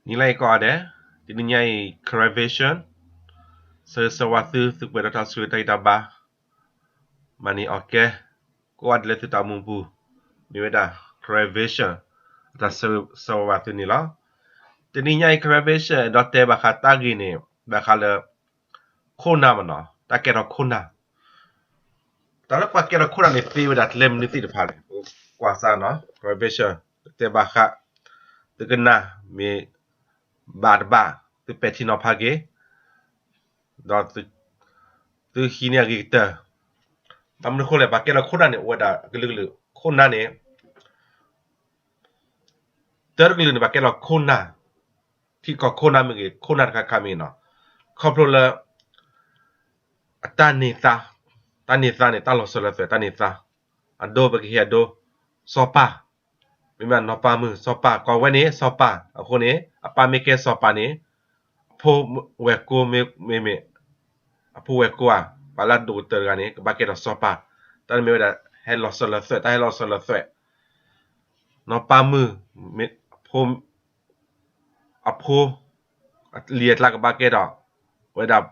နံၤလၢအံၤကိးဂၤဒဲး, တနံၤညါအံၤ Karen Vision ဆၢဂ့ၤဆၢဝါသု သုကွဲးဒီးတၢ်ဆၢဂ့ၤတၢ်ဂံၢ်တၢ်ဘါ, မၤန့ၢ်အီၤကဲ, ကိးဂၤဒဲးလၢသုတၢ်အိၣ်မူပူၤ, မ့ၢ်ဝဲဒၣ် Karen Vision အတၢ်ဆၢဂ့ၤဆၢဝါဘၣ်သုန့ၣ်လီၤ. တနံၤညါအံၤ Karen Vision ဒီးတဲဘၣ်ဃးတၢ်ဂ့ၢ်န့ၣ် ဘၣ်ဃးလၢ ခိၣ်နၢ်မနီၤ, တၢ်ကဲထီၣ်ခိၣ်နၢ် တၢ်လၢပှၤကဲထီၣ်ခိၣ်နၢ်န့ၣ် သ့ဝဲဒၣ်ကျဲမနုၤသ့ၣ်တဖၣ်လဲၣ်. ကွၢ်စၢ်နီၤ Karen Vision တဲဘၣ်ဃး သုကနၣ် မ့ၢ်ဘၣ်တဘၣ် သုပဲာ်ထံနီၤဖးက့ၤ, ဒီးသုဟံးန့ၢ်အဂ့ၤကတၢၢ်. ဘၣ်မနုၤအဃိလဲၣ်, ပှၤကဲထီၣ်ခိၣ်နၢ်န့ၣ် အိၣ်ဝဲဒၣ်ကလုာ်ကလုာ်, ခိၣ်နၢ်န့ၣ် တၢ်တကလုာ်န့ၣ် ပှၤကဲထီၣ်ခိၣ်နၢ်, ထံကီၢ်ခိၣ်နၢ်မ့ၢ်ဂ့ၤ, ခိၣ်နၢ်တခါခါမ့ၢ်ဂ့ၤနီၤ, ခီဖျိလၢ အတၢ်န့ၢ်သါ, တၢ်န့ၢ်သါန့ၣ် တၢ်လီၤစၢၤလီၤသွဲၣ် တၢ်န့ၢ်သါ, အဒိ ပကဟ့ၣ်အဒိ စီၤပၤ, မ့မ့ၢ်နီၢ်ပၤမုၣ် စီၤပၤ ကိးဝဲန့ၣ် စီၤပၤ အဃိန့ၣ် အပၢ်မ့ၢ်ကဲစီၤပၤန့ၣ် အဖိဝဲၢ်ကိမ့မ့ၢ် အဖိဝဲၢ်ကိဧါ, ပှၤလၢအဒိၣ်ကတၢၢ်တဂၤန့ၣ် ကဘၣ်ကဲထီၣ်စီၤပၤ, တၢ်န့ၣ်မ့ၢ်ဝဲဒၣ် ဟဲလီၤစၢၤလီၤသွဲၣ်, တၢ်ဟဲလီၤစၢၤလီၤသွဲၣ်, နီၢ်ပၤမုၣ် အဖိ အဖိ အလံၤအကျါကဘၣ်ကဲထီၣ် ဝဲဒၣ်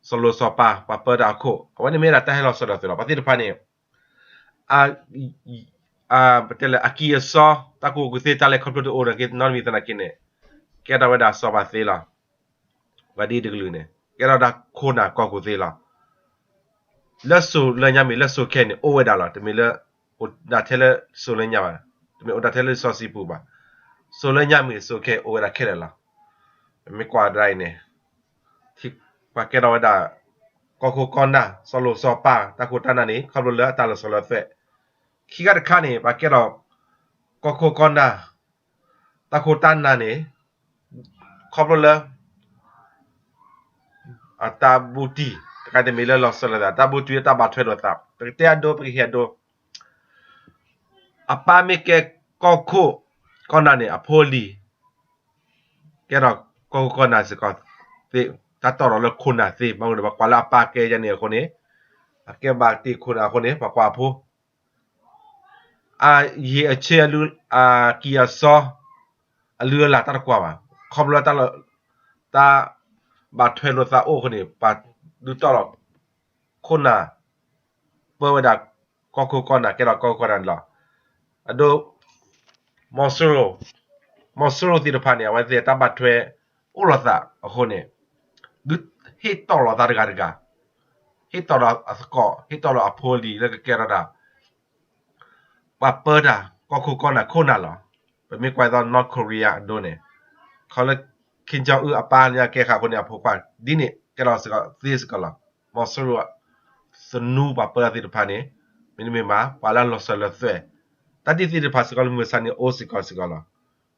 စီၤလိၤစီၤပၤ ပှၤပၢတၢ်အခိၣ်, အဝဲန့ၣ်မ့ၢ်ဝဲဒၣ်တၢ်ဟဲလီၤစၢၤလီၤသွဲၣ်လီၤ. ပှၤသ့ၣ်တဖၣ်န့ၣ် ပတဲလၢအကံၢ်အစီ တၢ်ကူၣ်ဘၣ်ကူၣ်သ့ တၢ်လဲၤခီဖျိတအိၣ်နာ်က့နီတမံၤသနာ်က့န့ၣ် ကဲထီၣ်ဝဲဒၣ်စီၤပၤသ့လီၤ. ပှၤဒ်တကလုာ်န့ၣ် ကဲထီၣ်ဒၣ်ခိၣ်နၢ်ကီၢ်ခိၣ်သ့လီၤ. လၢစိၤလၢညါမ့ၢ်လၢစိၤခဲအံၤန့ၣ် အိၣ်ဝဲဒၣ်လီၤ. တမ့ၢ်လၢအိၣ်ဒၣ်ထဲလၢစိၤလၢညါဘၣ်, တမ့ၢ်အိၣ်ဒၣ်ထဲလၢလံာ်စီဆှံပူၤဘၣ်. စိၤလၢညါမ့ၢ်စိၤခဲအံၤအိၣ်ဝဲဒၣ်ခဲလၢာ်လီၤ. ပမ့ၢ်ကွၢ်ဒ်အံၤန့ၣ် ပှၤကဲထီၣ်ဝဲဒၣ် ကီၢ်ခိၣ်ကီၢ်နၢ် စီၤလိၤစီၤပၤ တၢ်ခိၣ်တၢ်နၢ်န့ၣ် ခီဖျိလၢအတၢ်လီၤစၢၤလီၤသွဲၣ်. ခံခါတခါန့ၣ် ပှၤကဲထီၣ် ကီၢ်ခိၣ်ကီၢ်နၢ် တၢ်ခိၣ်တၢ်နၢ်န့ၣ် ခီဖျိလၢ အတၢ်ဘူးတံၢ် တခါတမ့ၢ်လၢလီၤစၢၤလီၤသွဲၣ် တၢ်ဘူးတံၢ်လၢတၢ်ဘၣ်ထွဲလိာ်သး ပကတဲအဒိ ပကဟ့ၣ်အဒိ အပၢ်မ့ၢ်ကဲကီၢ်ခိၣ်ကီၢ်နၢ်န့ၣ် အဖိအလံၤ ကဲထီၣ်ကီၢ်ခိၣ်ကီၢ်နၢ်စ့ၢ်ကီးသ့, တၢ်တီၢ်ထီၣ်လၢခိၣ်နၢ်သ့, ဘၣ်မနုၤဒီး ပှၤကွၢ်လၢအပၢ်ကဲယဲန့ၣ်အဃိန့ၣ်, အကဲဘၣ်တ့ၢ်ခိၣ်နၢ်အဃိန့ၣ် ပှၤကွၢ်အဖိ အယံာ်အဆ့အလုၢ် အကံၢ်အစီ အလုၢ်အလၢ်တၢ်တကွၢ်ဘၣ်, ခီဖျိလၢ တၢ်ဘၣ်ထွဲလိာ်သးအိၣ်အဃိန့ၣ် ပှၤဒုးတီၢ်လီၤခိၣ်နၢ် ပၢဝဲဒၣ် ကီၢ်ခိၣ်ကီၢ်နၢ် ကဲထီၣ်ကီၢ်ခိၣ်ကီၢ်နၢ်န့ၣ်လီၤ. အဒိ မီၤစိရိၤ, မီၤစိရိၤသ့ၣ်တဖၣ်န့ၣ် အဝဲသ့ၣ်တၢ်ဘၣ်ထွဲအိၣ်လိာ်သးအဃိန့ၣ် ဒုးဟ့ၣ်တီၢ်လီၤသးတဂၤတဂၤ, ဟ့ၣ်တီၢ်ဒီးအသကိး ဟ့ၣ်တီၢ်ဒီးအဖိအလံၤလၢကကဲထီၣ်ဒၣ် ပှၤပၢတၢ် ကီၢ်ခိၣ်ကီၢ်နၢ်ခိၣ်နၢ်လီၤ. ပမ့ၢ်ကွၢ်သိး North Korea အဒိန့ၣ် ခီလၢ Kim Jong Un အပၢ်ညါကဲဃာ်အဃိန့ၣ် အဖိခွါ ဒ်န့ၣ်ကဲထီၣ်စ့ၢ်ကီးသ့စ့ၢ်ကီးလီၤ. မီၤစိရိၤ သနူပှၤပၢတၢ်သ့ၣ်တဖၣ်န့ၣ် မ့တမ့ၢ်ဘၣ် ပှၤလၢလီၤစၢၤလီၤသွဲၣ် တၢ်ဒ်သ့ၣ်တဖၣ်စ့ၢ်ကီးလၢမုၢ်မဆါန့ၣ်အိၣ်စ့ၢ်ကီးစ့ၢ်ကီးလီၤ.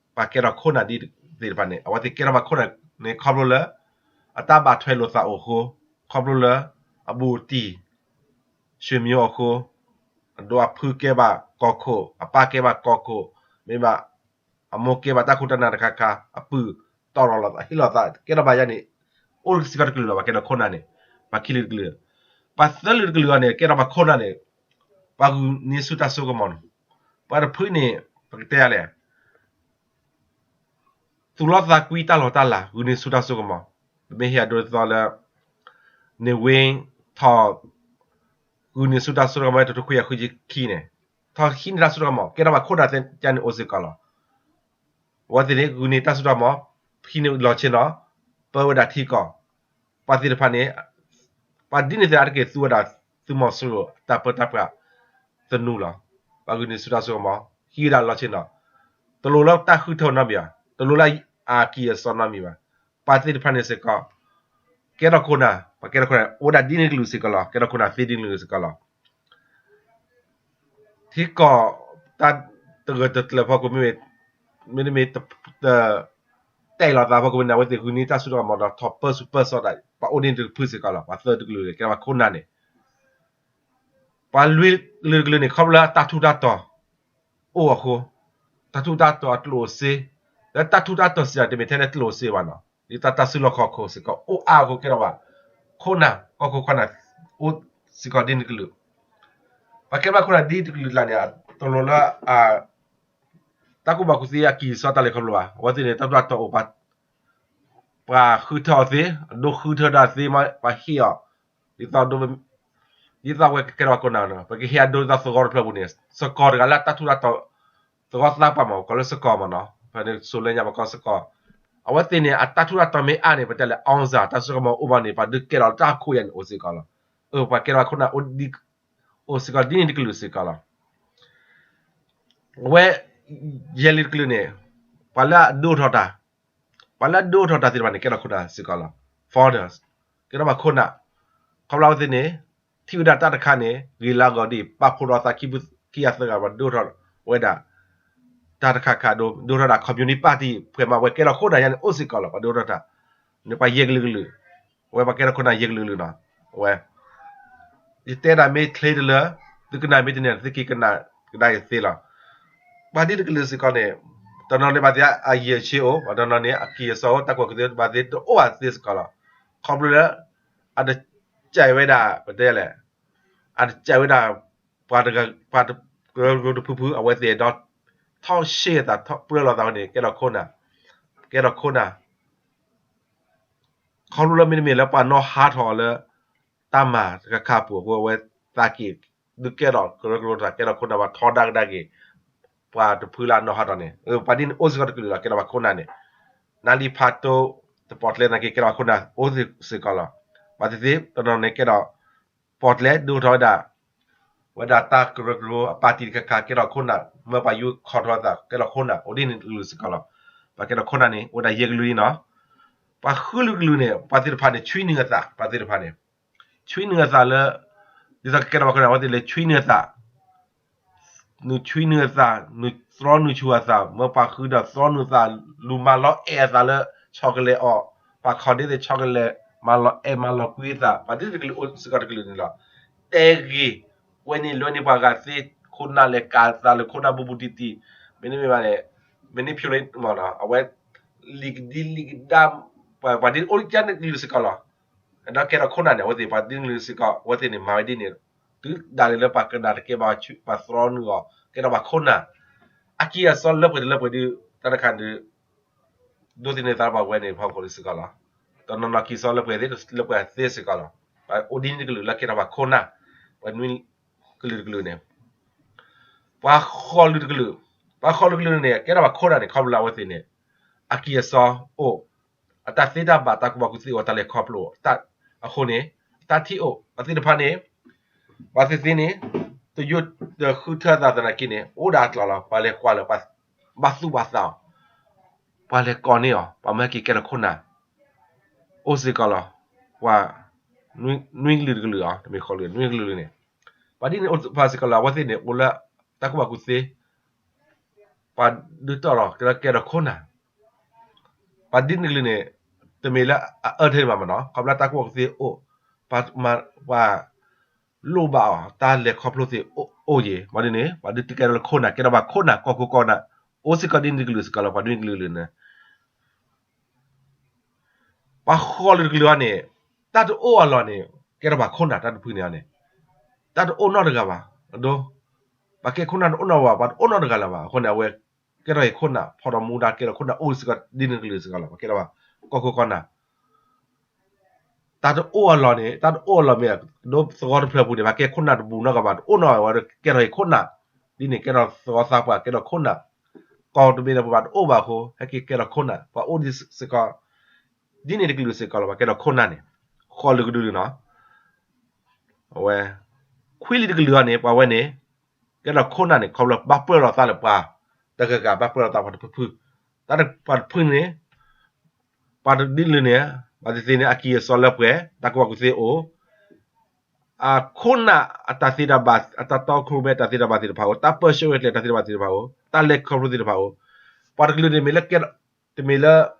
ပှၤကဲထီၣ်ခိၣ်နၢ်ဒ်သ့ၣ်တဖၣ်န့ၣ် အဝဲသ့ၣ်ကဲထီၣ်ဘၣ်ခိၣ်နၢ်န့ၣ် ခီဖျိလၢ အတၢ်ဘၣ်ထွဲလိာ်သးအိၣ်အဃိ, ခီဖျိလၢ အဘူးအတံၢ် ဆွေမျိုး အဃိ, အဒိအဖုကဲဘၣ်ကီၢ်ခိၣ်, အပၢ်ကဲဘၣ်ကီၢ်ခိၣ်, မ့ၢ်ဘၣ် အမိၢ်ကဲဘၣ်တၢ်ခိၣ်တၢ်နၢ်တခါခါ အပုၢ်တီၢ်လီၤလီၤသး ဟ့ၣ်လီၤသး ကဲထီၣ်ဘၣ်ယဲန့ၣ် အိၣ်စ့ၢ်ကီးတကလုာ်လီၤ. ပှၤကဲထီၣ်ခိၣ်နၢ်န့ၣ် ပှၤခံလုာ်တကလုာ်, ပှၤသၢလုာ်တကလုာ်အံၤန့ၣ် ကဲထီၣ်ဘၣ်ခိၣ်နၢ်န့ၣ် ပှၤဂုာ်န့ၢ်ဆူၣ်တၢ်စိကမီၤန့ၣ်, ပှၤတဖုန့ၣ် ပကတဲလဲၣ် သူၣ်လီသးကွံတၢ်လီၢ်တၢ်လၤ ဂုာ်န့ၢ်ဆူၣ်တၢ်စိကမီၤ, ပမ့ၢ်ဟ့ၣ်အဒိဒ်သိးလၢ နေဝင်း ထီၣ် ဂုာ်န့ၢ်ဆူၣ်တၢ်စိကမီၤ တထိခွံကယၤဃုဆံခံန့ၣ်, ထီၣ်ဟံးန့ၢ်တၢ်စိကမီၤ ကဲထီၣ်ဘၣ်ခိၣ်နၢ်သ့ၣ်တဖၣ်န့ၣ်အိၣ်စ့ၢ်ကီးလီၤ. အဝဲသ့ၣ်န့ၣ် ဂုာ်န့ၢ်တၢ်စိကမီၤ, ဟံးန့ၢ်လီၢ်ဆ့ၣ်နီၤ, ပၢဝဲဒၣ်ထံကီၢ်, ပှၤသ့ၣ်တဖၣ်န့ၣ် ပှၤဒ်န့ၣ်သ့ၣ်တဖၣ်အါတက့ၢ်သူဝဲဒၣ် သုးမီၤစိရိၤ တၢ်ပၢတၢ်ပြး သနူလီၤ. ပှၤဂုာ်န့ၢ်ဆူၣ်တၢ်စိကမီၤ, ဟံးဝဲဒၣ်လီၢ်ဆ့ၣ်နီၤ, တလိၣ်လၢတၢ်ဃုထၢနီတမံၤဘၣ်, တလိၣ်လၢအကံၢ်အစီနီတမံၤဘၣ်. ပှၤသ့ၣ်တဖၣ်န့ၣ်စ့ၢ်ကီး ကဲထီၣ်ခိၣ်နၢ်, ပှၤကဲထီၣ်ခိၣ်နၢ် အိၣ်ဝဲဒၣ်ဒ်န့ၣ်တကလုာ်စ့ၢ်ကီးလီၤ. ကဲထီၣ်ခိၣ်နၢ်သ့ဒ်န့ၣ်တကလုာ်စ့ၢ်ကီးလီၤ. ထံကီၢ်တၢ်တဂၢၢ်တကျၢၤဖီခိၣ် မ့တမ့ၢ် တ တဲာ်လီၤသးဖီခိၣ်န့ၣ် အဝဲသ့ၣ်ဂုာ်န့ၢ်တၢ်စိတၢ်ကမီၤဒီး ထီၣ်ပၢဆူၣ်ပၢစိးတၢ် ပှၤအိၣ်ဒ်န့ၣ်တဖုစ့ၢ်ကီးလီၤ. ပှၤသၢတကလုာ်န့ၣ် ကဲထီၣ်ဘၣ်ခိၣ်နၢ်န့ၣ် ပှၤလွံၢ်ကလုာ်တကလုာ်န့ၣ် ခီဖျိလၢတၢ်ထူးတၢ်တီၤအိၣ်အဃိ, တၢ်ထူးတၢ်တီၤအကျိၣ်စ့, လၢတၢ်ထူးတၢ်တီၤစ့ၢ်ကီး တမ့ၢ်ထဲလၢကျိၣ်စ့ဘၣ်နီၤ, ဒ်တၢ်တၢ်စုလီၢ်ခီၣ်ခိၣ်စ့ၢ်ကီး အိၣ်အါအဃိ ကဲထီၣ်ဘၣ် ခိၣ်နၢ် ကီၢ်ခိၣ်ကီၢ်နၢ် အိၣ်စ့ၢ်ကီးဒ်န့ၣ်တကလုာ်. ပှၤကဲထီၣ်ဘၣ်ခိၣ်နၢ်ဒ်တကလုာ်ကျါန့ၣ် တလိၣ်လၢ တၢ် တၢ်ကူၣ်ဘၣ်ကူၣ်သ့အကံၢ်အစီတၢ်လဲၤခီဖျိဘၣ်. အဝဲသ့ၣ်န့ၣ် တၢ်ထူးတၢ်တီၤအိၣ် ပှၤဃုထၢအီၤသ့, အဒိဃုထၢဒၣ်သ့မး ပှၤဟ့ၣ်အီၤ, ဒ်သိး ဒ်သိးဝဲကကဲထီၣ်ပှၤခိၣ်နၢ်န့ၣ် ပကဟ့ၣ်အဒိဒ်သိးသဝီတဖျၢၣ်ပူၤန့ၣ် စကီၤတဂၤလၢအတၢ်ထူးတၢ်တီၤ သဝီသးပှၢ်မး ကိးလၢစကီၤမးနီၤ, ဖဲန့ၣ် Solana ပကိးစကီၤ, အဝဲသ့ၣ်န့ၣ် အတၢ်ထူးတၢ်တီၤမ့ၢ်အါန့ၣ် ပတဲလဲၣ် အောင်စာ တၢ်စိကမီၤအိၣ်ဘၣ်န့ၣ် ပှၤဒုးကဲထီၣ်လၢတၢ်ခိၣ်ယါန့ၣ် အိၣ်စ့ၢ်ကီးလီၤ. အၢ ပှၤကဲထီၣ်ပှၤခိၣ်နၢ် အိၣ်စ့ၢ်ကီးဒ်န့ၣ်တကလုာ်စ့ၢ်ကီးလီၤ. အဝဲ ယဲၢ်ကလုာ်တကလုာ်န့ၣ် ပှၤလၢအဒိၣ်ထီၣ်တၢ်, ပှၤလၢအဒိၣ်ထီၣ်တၢ်သ့ၣ်တဖၣ်န့ၣ် ကဲထီၣ်ခိၣ်နၢ်စ့ၢ်ကီးလီၤ. Founders ကဲထီၣ်ပှၤခိၣ်နၢ်, ခီဖျိအဝဲသ့ၣ်န့ၣ် ထံၣ်ဝဲဒၣ်တၢ်တခါန့ၣ် ဂ့ၤလၢအဂီၢ်ဒ်အံၤ ပာ်ဖှိၣ်ထီၣ်သးခံဖုခံဂၤသၢဂၤ ပှၤဒိၣ်ထီၣ်ဝဲဒၣ် တၢ်တခါခါ ဒိၣ်ထီၣ်ဒၣ် communist party ဖဲမး အဝဲကဲထီၣ်ခိၣ်နၢ်ယါန့ၣ် အိၣ်စ့ၢ်ကီးလီၤ. ပှၤဒိၣ်ထီၣ်တၢ် န့ၣ်ပှၤယဲၢ်ကလုာ်ကလုာ်, အဝဲပှၤကဲထီၣ်ခိၣ်နၢ်ယဲၢ်ကလုာ်ကလုာ်နီၤ. အဝဲ ယတဲဒၣ်မ့ၢ်ချ့တလၢ သုကနၣ်မ့ၢ်တန့ၢ် သုက့ၤကနၣ်ကဒါက့ၤသ့လီၤ. ပှၤဒ်တကလုာ်စ့ၢ်ကီးန့ၣ် တနီၤန့ၣ်ဘၣ်သ့ၣ်အယံာ်ဆ့အိၣ်, ပှၤတနီၤန့ၣ် အကံၢ်အစီအိၣ်, တၢ်ကူၣ်ဘၣ်ကူၣ်သ့ဘၣ်သ့ၣ်တအိၣ်ဘၣ်သ့စ့ၢ်ကီးလီၤ. ခီဖျိလၢ အတကဲဝဲဒၣ် ပတဲလဲၣ်, အတကဲဝဲဒၣ် ပှၤတဂၤ ပှၤတကရၢကရိတဖုဖု အဝဲသ့ၣ်ဒီး ထီၣ်ရှ့အသး ထီၣ်ပြၢလိာ်သးဝဲန့ၣ် ကဲထီၣ်ခိၣ်နၢ်, ကဲထီၣ်ခိၣ်နၢ် ခီဖျိလၢမ့တမ့ၢ်လၢပှၤနီၣ်ဟးထီၣ်အီၤလၢ တၢ်မၤတခါခါပူၤအဃိ အဝဲသးက့ၤ ဒုးကဲထီၣ်ကရၢကရိတၢ် ကဲထီၣ်ခိၣ်နၢ် ပှၤထီဒါကဒါက့ၤ ပှၤတဖုလၢအနီၣ်ဟးထီၣ်န့ၣ် ပှၤဒ်န့ၣ်အိၣ်စ့ၢ်ကီးတကလုာ်လီၤ. ကဲထီၣ်ပှၤခိၣ်နၢ်န့ၣ် နါလံဖးတိ တပီၣ်ကျဲသနာ်က့ ကဲထီၣ်ပှၤခိၣ်နၢ်အိၣ်စ့ၢ်ကီးလီၤ. ဘၣ်သ့ၣ်သ့ၣ် တနီၤန့ၣ်ကဲထီၣ် ပီၣ်ကျဲဒိၣ်ထီၣ်ဝဲဒၣ် ဝဲဒၣ်တၢ်ကရၢကရိအပၣ်တံၢ်တခါခါ ကဲထီၣ်ခိၣ်နၢ် မၢပှၤယူၤခီၣ်ထီၣ်သး ကဲထီၣ်ခိၣ်နၢ် အိၣ်ဒ်န့ၣ်တကလုာ်စ့ၢ်ကီးလီၤ. ပှၤကဲထီၣ်ခိၣ်နၢ်န့ၣ် အိၣ်ဝဲဒၣ်ယဲၢ်ကလုာ်အံၤနီၤ. ပှၤဃုကလုာ်ကလုာ်န့ၣ် ပှၤသ့ၣ်တဖၣ်န့ၣ် ဆွံနုာ်အသး ပှၤသ့ၣ်တဖၣ်န့ၣ် ဆွံနုာ်အသးလၢ ဒ်သိးကကဲထီၣ်ပှၤခိၣ်နၢ် အဝဲသ့ၣ်လဲၤဆွံနုာ်အသး နုာ်ဆွံနုာ်အသး နုာ်သြီနုာ်ဆူၣ်အသး မၢပှၤဃုဒီးသြီနုာ်သး လူၤမၤလီၤအဲၣ်အသးလၢ chocolate အီၤ ပှၤခီၣ်ဒ့သ့ၣ် chocolate မၤလီၤအဲၣ်မၤလီၤကွံအသး ပှၤဒ်တကလုာ်အိၣ်စ့ၢ်ကီးတကလုာ်န့ၣ်လီၤ. တဲဂ့ၤ ကွဲန့ၢ်လွဲန့ၢ်ပှၤဂၤသ့ ခိၣ်နၢ်လဲၤကၤသးလၢခိၣ်နၢ်ဘူးဘူးတံၢ်တံၢ် မ့တမ့ၢ်ဘၣ်န့ၣ် manipulate မ့ၢ်နီၤ အဝဲ လံာ်ကဒံလံာ်ကဒါ ပှၤဒ်အိၣ်ကၢန့ၣ်တကလုာ်စ့ၢ်ကီးလီၤ. ဒီးကဲထီၣ်ခိၣ်နၢ်န့ၣ် အဝဲသ့ၣ်ပှၤဒ်န့ၣ်စ့ၢ်ကီး အဝဲသ့ၣ်န့ၣ် မၤဝဲဒ်န့ၣ် တုၤဒၣ်လဲာ်လၢပှၤကနၣ်တကဲဘၣ် ပှၤသြီနုာ်အီၤ ကဲထီၣ်ပှၤခိၣ်နၢ် အကံၢ်အစီလၢပှဲၤတလၢပှဲၤဒုး တၢ်တခါဒုး ဒိးသန့ၤသးပှၤဝဲန့ၣ်ဖီခိၣ်စ့ၢ်ကီးလီၤ. တနီၤနီၤကံၢ်စီလၢပှဲၤသ့ လၢပှဲၤသ့စ့ၢ်ကီးလီၤ. ပှၤအိၣ်ဒ်န့ၣ်တကလုာ်လၢကဲထီၣ်ပှၤခိၣ်နၢ် ပှၤနွံကလုာ်တကလုာ်န့ၣ် ပှၤဃိးကလုာ်တကလုာ် ပှၤဃိးကလုာ်တကလုာ်န့ၣ် ကဲထီၣ်ပှၤခိၣ်နၢ်န့ၣ် ခီဖျိလၢအဝဲသ့ၣ်န့ၣ် အကံၢ်အစီအိၣ် အတၢ်သ့တၢ်ဘၣ် တၢ်ကူၣ်ဘၣ်ကူၣ်သ့အိၣ် တၢ်လဲၤခီဖျိ အဃိန့ၣ် အတၢ်ထံၣ်အိၣ် ပှၤသ့ၣ်တဖၣ်န့ၣ် ပှၤသ့ၣ်သ့ၣ်န့ၣ် တယိၣ်တဃုထၢသးသနာ်က့န့ၣ် အိၣ်ဒၣ်အကျိၤလီၤ. ပှၤလဲၤကွၢ်လၢ ဘၣ်သူၣ်ဘၣ်သးအီၤ ပှၤလဲၤကိးန့ၢ်အီၤ ပှၤမၢဟဲက့ၤကဲထီၣ်ခိၣ်နၢ် အိၣ်စ့ၢ်ကီးလီၤ. ပှၤ နွံကလုာ်တကလုာ်အီၤ တမ့ၢ်ဃိးကလုာ် နွံကလုာ်န့ၣ် ပှၤဒ်န့ၣ်အိၣ်တဖၣ်စ့ၢ်ကီးလီၤ. အဝဲသ့ၣ်န့ၣ် အိၣ်လၢတၢ်ကူၣ်ဘၣ်ကူၣ်သ့ ပှၤဒုးတီၢ်လီၤ ကဲထီၣ်ခိၣ်နၢ် ပှၤဒ်န့ၣ်တကလုာ်န့ၣ် တမ့ၢ်လၢအအၢထဲန့ၣ်ဘၣ်မးနီၤ ခီဖျိတၢ်ကူၣ်ဘၣ်ကူၣ်သ့အိၣ် ပှၤ ပှၤလိၣ်ဘၣ်အီၤ တၢ်လဲၤခီဖျိသ့ၣ်အိၣ်ယံၤ မ့ၢ်ဒ်န့ၣ် ပှၤဒုးတကဲထီၣ်လၢခိၣ်နၢ် ကဲထီၣ်ပှၤခိၣ်နၢ် ကီၢ်ခိၣ်ကီၢ်နၢ် အိၣ်စ့ၢ်ကီးဒ်န့ၣ်တကလုာ်စ့ၢ်ကီးလီၤ. ပှၤဒ်န့ၣ်တကလုာ်န့ၣ် ပှၤဃိးကလုာ်တကလုာ်အီၤန့ၣ် တၢ်တအိၣ်အလီၢ်န့ၣ် ကဲထီၣ်ပှၤခိၣ်နၢ် တၢ်တဖုန့ၣ်အီၤန့ၣ် တၢ်တအိၣ်နီတဂၤဘၣ် အဒိ ပှၤကဲခိၣ်နၢ်တအိၣ်နီတဂၤဘၣ် ပှၤတအိၣ်နီတဂၤလၢၤဘၣ် အဃိန့ၣ် အဝဲကဲထီၣ်အံၤခိၣ်နၢ် ဖီၣ်ထီၣ်မူဒါကဲထီၣ်ခိၣ်နၢ်အိၣ်စ့ၢ်ကီးဒ်န့ၣ်တကလုာ်စ့ၢ်ကီးလီၤ. ပှၤကဲထီၣ်ပှၤကီၢ်ခိၣ်ကီၢ်နၢ် တၢ်တအိၣ်အလီၢ်န့ၣ် တၢ်တအိၣ်အလီၢ်မ့ၢ် ဒ်သဝီတဖျၢၣ်ပူၤန့ၣ် ပှၤကဲခိၣ်နၢ်တဘူးနီတဂၤဘၣ် တအိၣ်နီတဂၤဝဲ ကဲထီၣ်အံၤခိၣ်နၢ် ဒ်န့ၣ်ကဲထီၣ်သဝီသးပှၢ် ကဲထီၣ်ခိၣ်နၢ် ကီၢ်တဘ့ၣ်ဒီးပှၤတအိၣ်ဘၣ်အဃိ ဟဲက့ၤကဲထီၣ်ခိၣ်နၢ် ပှၤအိၣ်ဒ်စ့ၢ်ကီး ဒ်န့ၣ်တကလုာ်စ့ၢ်ကီးလီၤ. ပှၤကဲထီၣ်ခိၣ်နၢ်န့ၣ် ဃိးကလုာ်တကလုာ်နီၤ အဝဲ ခွံကလုာ်တကလုာ်အီၤန့ၣ် ပှၤဝဲန့ၣ် ကဲထီၣ်ခိၣ်နၢ်န့ၣ် ခီဖျိဘၣ်ပၢၢ်လီၤသးလၢပှၤတဂၤဂၤ ဘၣ်ပၢၢ်လီၤသးပှၤတဖုဖု တၢ်ပှၤတဖုန့ၣ် ပှၤတဒ်လဲၣ်န့ၣ် ပှၤသ့ၣ်သ့ၣ်န့ၣ် အကံၢ်အစီလၢပှဲၤ တၢ်ကူၣ်ဘၣ်ကူၣ်သ့အိၣ် အခိၣ်နၢ်အတၢ်သ့တၢ်ဘၣ် အတၢ်တီခိၣ်ရိၣ်မဲတၢ်သ့တၢ်ဘၣ်သ့ၣ်တဖၣ်အိၣ် တၢ်ပၢဆှၢရဲၣ်ကျဲၤတၢ်သ့တၢ်ဘၣ်သ့ၣ်တဖၣ်အိၣ် တၢ်လဲၤခီဖျိသ့ၣ်တဖၣ်အိၣ် ပှၤတကလုာ်န့ၣ်မ့ၢ်လၢ တမ့ၢ်လၢ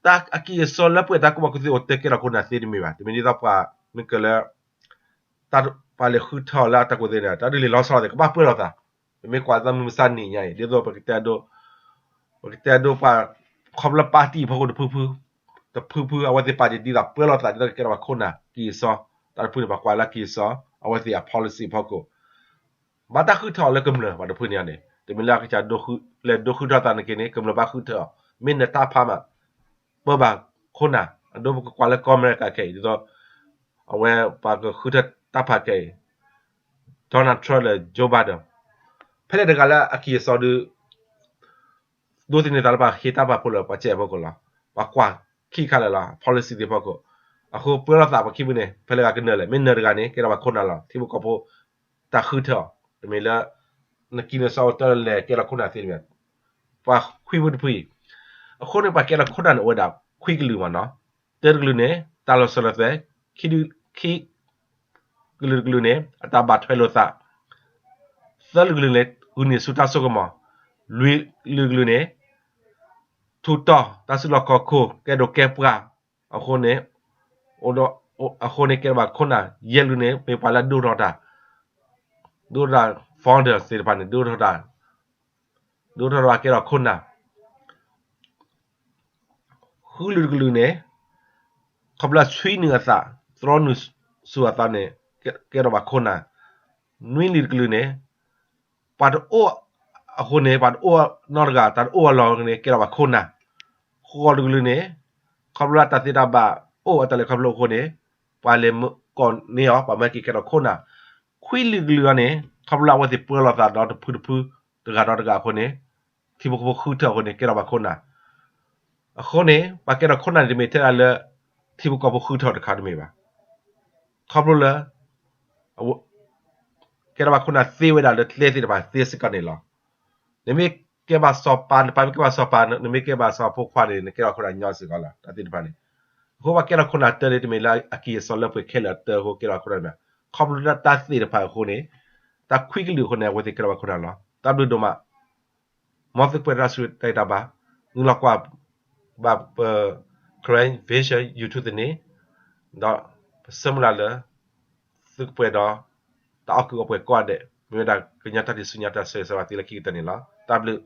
တၢ် အကံၢ်အစီလၢပှဲၤတၢ်ကူၣ်ဘၣ်ကူၣ်သ့အိၣ် တကဲထီၣ်ခိၣ်နၢ်သ့တမ့ၢ်ဘၣ်. တမ့ၢ်ဒ်သိးပှၤမ့ၢ်ကလၢ တၢ်ပှၤလဲၤဃုထၢအီၤလၢအတၢ်ကူၣ်သ့န့ၣ် တၢ်ဒုးလံာ်လီၤဆီလီၤသ့ၣ် ကဘၣ်ပၢၢ်လိာ်သး. ပမ့ၢ်ကွၢ်သးမုၢ်မဆါနံၤညါအံၤ ဒ်သိးပကတဲဒိ ပကတဲဒိပှၤ ခီဖျိပၣ်တံၣ်ဖီခိၣ်တဖုဖု တဖုဖု အဝဲသ့ၣ်ပၣ်တံၣ်ဒ်သိးပၢၢ်လိာ်သး ဒ်သိးကကဲထီၣ်ပှၤခိၣ်နၢ် ကံၢ်အစီ တၢ်တဖုန့ၣ် ပှၤကွၢ်လၢကံၢ်အစီ အဝဲသ့ၣ်အ policy ဖီခိၣ် ဘၣ်တၢ်ဃုထၢအီၤလၢကမျၢၢ်ပှၤတဖုန့ၣ်န့ၣ် တမ့ၢ်လၢအကစၢ်ဒိဃု လဲၤဒိဃုထီၣ်သးန့ၣ်က့န့ၣ် ကမျၢၢ်ဘၣ်ဃုထၢအီၤ, မ့ၢ်နတၢ်ဖးမး ပၢဘၣ်ခိၣ်နၢ်, အဒိပကကွၢ်လၢကီၢ်အမဲရကၤခဲအံၤ ဒ်သိး အဝဲပှၤကဃုထၢတၢ်ဖးခဲအံၤ Donald Trump လၢ Joe Biden ဖဲလဲၣ်တဂၤလၢအကံၢ်အစီဒုး ဒိးသန့ၤသးလၢပှၤဟ့ၣ်တၢ်ဖးဖိလၢပှၤစဲးအဖီခိၣ်လီၤ. ပှၤကွၢ်ခံခါလၢာ်လီၤ policy သ့ၣ်ဖီခိၣ်, အဃိပၢလီၤသးပှၤခံဘိန့ၣ် ဖဲလဲၣ်ဂၤကနၢၤလဲၣ်, မ့ၢ်နၢၤတဂၤန့ၣ် ကဲထီၣ်ဘၣ်ခိၣ်နၢ်လီၤ. ထံဖိကီၢ်ဖိ တၢ်ဃုထၢအီၤ, တမ့ၢ်လၢ နကံၢ်နစီအိၣ်တၢ်လဲၤကဲထီၣ်ခိၣ်နၢ်သ့တမ့ၢ်, ပှၤခွံဘိတဖုအံၤ, အဃိန့ၣ် ပှၤကဲထီၣ်ခိၣ်နၢ်န့ၣ်အိၣ်ဝဲဒၣ် ခွံကလုာ်မးနီၤ, တၢတကလုာ်န့ၣ် တၢ်လီၤစၢၤလီၤသွဲၣ်, ခံ ကလုာ်တကလုာ်န့ၣ် အတၢ်ဘၣ်ထွဲလိာ်သး, သၢကလုာ်တကလုာ်န့ၣ် ဂုာ်န့ၢ်ဆူၣ်တၢ်စိကမီၤ, လွံၢ်ကလုာ်တကလုာ်န့ၣ် ထူးတီၤတၢ်စုလီၢ်ခီၣ်ခိၣ် ကဲဒိၣ်ကဲပှၢ်, အဃိန့ၣ် အဃိန့ၣ်ကဲထီၣ်ဘၣ်ခိၣ်နၢ်, ယဲၢ်ကလုာ်န့ၣ် မ့ၢ်ပှၤလၢဒိၣ်ထီၣ်တၢ်, ဒိၣ်ထီၣ်တၢ် founder သ့ၣ်တဖၣ်န့ၣ် ဒိၣ်ထီၣ်တၢ် ဒိၣ်ထီၣ်တၢ်ကဲထီၣ်ခိၣ်နၢ်, ဃုကလုာ်တကလုာ်န့ၣ် ခီဖျိလၢဆွံနုာ်အသး, သြီနုာ်ဆူၣ်အသးန့ၣ် ကဲထီၣ်ဘၣ်ခိၣ်နၢ်, နွံကလုာ်တကလုာ်န့ၣ် ပှၤတအိၣ်အဃိန့ၣ် ပှၤတအိၣ်နီတဂၤ တၢ်တအိၣ်အလီၢ်န့ၣ် ကဲထီၣ်ဘၣ်ခိၣ်နၢ်, ဃိးကလုာ်တကလုာ်န့ၣ် ခီဖျိလၢတၢ်သ့တၢ်ဘၣ်အိၣ်အတၢ်လဲၤခီဖျိအဃိန့ၣ် ပှၤလဲၤကိးန့ၢ်အီၤ ပှၤမၢက့ၤကဲထီၣ်ခိၣ်နၢ်, ခွံကလုာ်တကလုာ်န့ၣ် ခီဖျိလၢအဝဲသ့ၣ်ပၢလီၤသးဒီးတဖုတဖု တဂၤဒီးတဂၤအဃိန့ၣ် ထံဖိကီၢ်ဖိဃုထၢအဃိန့ၣ် ကဲထီၣ်ဘၣ်ခိၣ်နၢ်, အဃိန့ၣ် ပှၤကဲထီၣ်ခိၣ်နၢ်န့ၣ် တမ့ၢ်ထဲဒၣ်လၢ ထံဖိကီၢ်ဖိဃုထၢတခါတမ့ၢ်ဘၣ်, ခီဖျိလၢ ကဲထီၣ်ဘၣ်ခိၣ်နၢ်သ့ဝဲဒၣ်လၢကျဲသ့ၣ်တဖၣ်သ့စ့ၢ်ကီးန့ၣ်လီၤ. နမ့ၢ်ကဲဘၣ်စီၤပၤ နပၢ်မ့ၢ်ကဲဘၣ်စီၤပၤ နမ့ၢ်ကဲဘၣ်စီၤဖိခွါန့ၣ် နကဲထီၣ်ခိၣ်နၢ်ညီစ့ၢ်ကီးလီၤ တၢ်သ့ၣ်တဖၣ်န့ၣ်, အဃိပှၤကဲထီၣ်ခိၣ်နၢ်တၢ်န့ၣ် တမ့ၢ်လၢအကံၢ်အစီလၢပှဲၤခဲလၢာ်အတၢ်အဃိကဲထီၣ်ခိၣ်နၢ်မ့ၢ်, ခီဖျိလၢတၢ်သ့ၣ်တဖၣ်အဃိန့ၣ် တၢ်ခွံကလုာ်အဃိန့ၣ် အဝဲသ့ၣ်ကဲထီၣ်ဘၣ်ခိၣ်နၢ်လီၤ. တၢ်ဘျုးဒိၣ်မး မ်သုကပှဲၤတၢ်ဆူတၢ်ဂံၢ်တၢ်ဘါ, နုာ်လီၤကွၢ်ဘၣ်ပ Karen Vision YouTube သန့, ဒီးပဆၢမုၢ်လၢ်လၢ သုကပှဲၤဒီး တၢ်အီၣ်ကုၢ်အီပှဲၤကိးဂၤဒဲး, မ့ၢ်ဝဲဒၣ်ကညီတၢ်ထံၣ်ဆူညါတၢ်ဆၢဂ့ၤဆၢဝါသုလၢခံကတၢၢ်န့ၣ်လီၤ. တၢ်ဘျုး